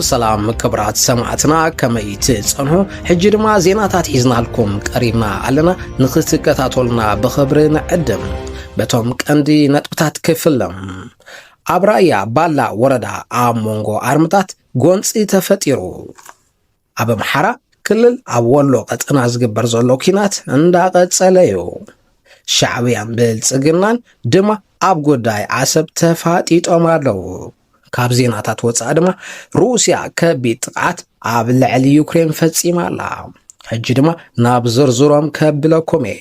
ሰላም ክብራት ሰማዕትና፣ ከመይ ትጸንሑ? ሕጂ ድማ ዜናታት ሒዝናልኩም ቀሪብና ኣለና፣ ንክትከታተሉና ብኽብሪ ንዕድም። በቶም ቀንዲ ነጥብታት ክፍሎም። ኣብ ራያ ባላ ወረዳ ኣብ መንጎ ኣርምታት ጎንጺ ተፈጢሩ። ኣብ ኣምሓራ ክልል ኣብ ወሎ ቀጠና ዝግበር ዘሎ ኲናት እንዳቐጸለ እዩ። ሻዕብያን ብልጽግናን ድማ ኣብ ጉዳይ ዓሰብ ተፋጢጦም ኣለዉ። ካብ ዜናታት ወጻኢ ድማ ሩስያ ከቢድ ጥቕዓት ኣብ ልዕሊ ዩክሬን ፈጺማ ኣላ። ሕጂ ድማ ናብ ዝርዝሮም ከብለኩም እየ።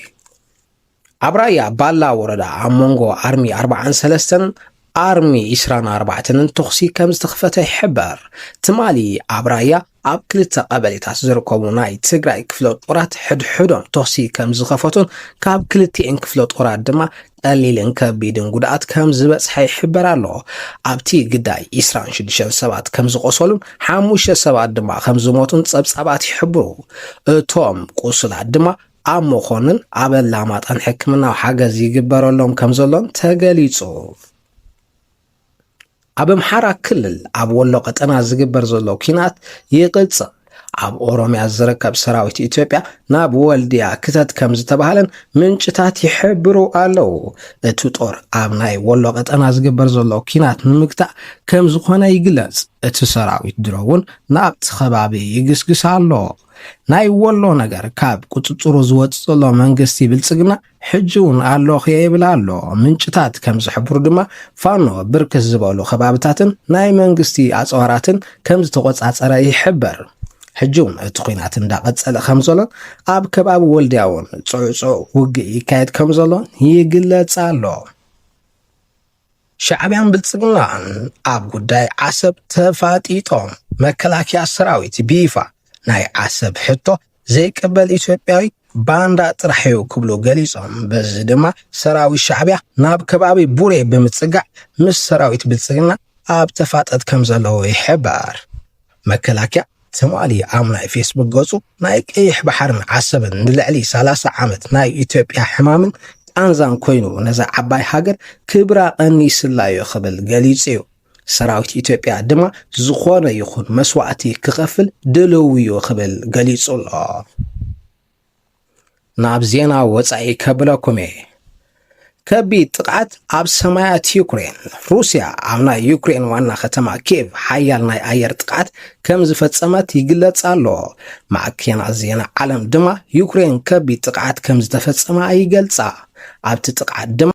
ኣብ ራያ ባላ ወረዳ ኣብ መንጎ ኣርሚ ኣርባዓን ሰለስተን ኣርሚ ዕስራን ኣርባዕተን ተኹሲ ከም ዝተኽፈተ ይሕበር። ትማሊ ኣብ ራያ ኣብ ክልተ ቀበሌታት ዝርከቡ ናይ ትግራይ ክፍለ ጦራት ሕድሕዶም ተኹሲ ከም ዝኸፈቱን ካብ ክልቲኤን ክፍለ ጦራት ድማ ቀሊልን ከቢድን ጉድኣት ከም ዝበፅሐ ይሕበር ኣሎ። ኣብቲ ግዳይ ዕስራን ሽዱሽተን ሰባት ከም ዝቆሰሉን ሓሙሽተ ሰባት ድማ ከም ዝሞቱን ፀብፃባት ይሕብሩ። እቶም ቁሱላት ድማ ኣብ መኾንን ኣብ ኣላማጣን ሕክምናዊ ሓገዝ ይግበረሎም ከም ዘሎን ተገሊጹ። ኣብ ኣምሓራ ክልል ኣብ ወሎ ቀጠና ዝግበር ዘሎ ኲናት ይቕጽል። ኣብ ኦሮምያ ዝርከብ ሰራዊት ኢትዮጵያ ናብ ወልድያ ክተት ከም ዝተባህለን ምንጭታት ይሕብሩ ኣለዉ። እቲ ጦር ኣብ ናይ ወሎ ቀጠና ዝግበር ዘሎ ኲናት ንምግታእ ከም ዝኾነ ይግለጽ። እቲ ሰራዊት ድሮ እውን ናብቲ ከባቢ ይግስግስ ኣሎ። ናይ ወሎ ነገር ካብ ቁጽጽሩ ዝወጽእ ዘሎ መንግስቲ ብልጽግና ሕጂ እውን ኣለኹ እየ ይብል ኣሎ። ምንጭታት ከም ዝሕብሩ ድማ ፋኖ ብርክት ዝበሉ ከባብታትን ናይ መንግስቲ ኣጽዋራትን ከም ዝተቆጻጸረ ይሕበር። ሕጂ እውን እቲ ኲናት እንዳቐጸለ ከም ዘሎን ኣብ ከባቢ ወልድያ እውን ጽዑጽዑ ውግእ ይካየድ ከም ዘሎን ይግለጽ ኣሎ። ሻዕብያን ብልጽግናን ኣብ ጉዳይ ዓሰብ ተፋጢጦም። መከላከያ ሰራዊት ብይፋ ናይ ዓሰብ ሕቶ ዘይቅበል ኢትዮጵያዊ ባንዳ ጥራሕ እዩ ክብሉ ገሊጾም። በዚ ድማ ሰራዊት ሻዕብያ ናብ ከባቢ ቡሬ ብምጽጋዕ ምስ ሰራዊት ብልጽግና ኣብ ተፋጠጥ ከም ዘለዉ ይሕበር። መከላከያ ትማሊ ኣብ ናይ ፌስቡክ ገጹ ናይ ቀይሕ ባሕርን ዓሰብን ንልዕሊ ሰላሳ ዓመት ናይ ኢትዮጵያ ሕማምን ቃንዛን ኮይኑ ነዛ ዓባይ ሃገር ክብራ ቀኒስላ እዩ ክብል ገሊጹ እዩ። ሰራዊት ኢትዮጵያ ድማ ዝኾነ ይኹን መስዋእቲ ክኸፍል ድልው እዩ ክብል ገሊጹ ኣሎ። ናብ ዜና ወጻኢ ከብለኩም እየ። ከቢድ ጥቕዓት ኣብ ሰማያት ዩክሬን። ሩስያ ኣብ ናይ ዩክሬን ዋና ከተማ ኪየቭ ሓያል ናይ ኣየር ጥቕዓት ከም ዝፈጸመት ይግለጽ ኣሎ። ማዕከናት ዜና ዓለም ድማ ዩክሬን ከቢድ ጥቕዓት ከም ዝተፈጸማ ይገልጻ። ኣብቲ ጥቕዓት ድማ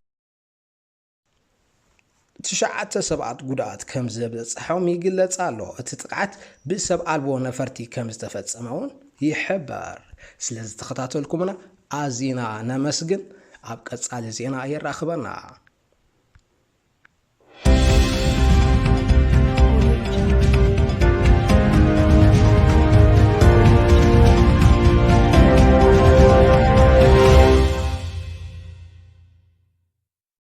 ትሽዓተ ሰባት ጉድኣት ከም ዘብጽሖም ይግለጽ ኣሎ። እቲ ጥቕዓት ብሰብ ኣልቦ ነፈርቲ ከም ዝተፈጸመ እውን ይሕበር። ስለ ዝተኸታተልኩምና ኣዚና ነመስግን። ኣብ ቀጻሊ ዜና የራኽበና።